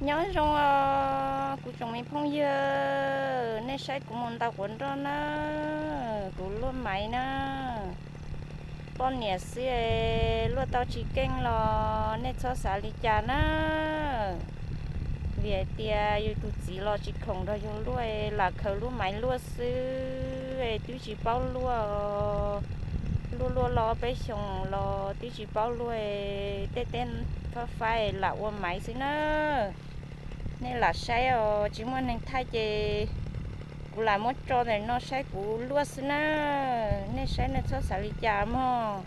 Nyob zoo os kuv tsoom me phooj ywg, nej saib kuv mus ntaus quav nroj na, kuv luaj maiv na. Poj niam xwb luaj tau tsis keej los nej txhob xav li cas na. Vim hais tias yus tus txiv los tsis khoom nrog yus luaj, lam khaws lub maiv luaj xwb, twb tsis paub luaj. Luaj luaj los peb xyoos los twb tsis paub luaj, tej teb fab faib lam ua maiv xwb na. Nej lam saib os, tsis muaj neeg thaij ces kuv lam muab tso ntawm no saib kuv luaj xwb na. Nej saib nej txhob xav li cas mog.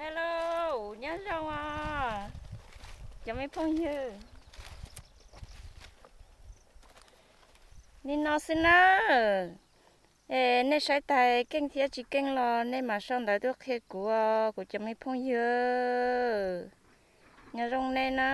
Hello, nyob zoo os cov me phooj ywg. Nim no xwb na, es nej saib tas keej thiab tsis keej los nej mam sau ntawv tuaj qhia kuv os kuv cov me phooj ywg. Nyob zoo nej na.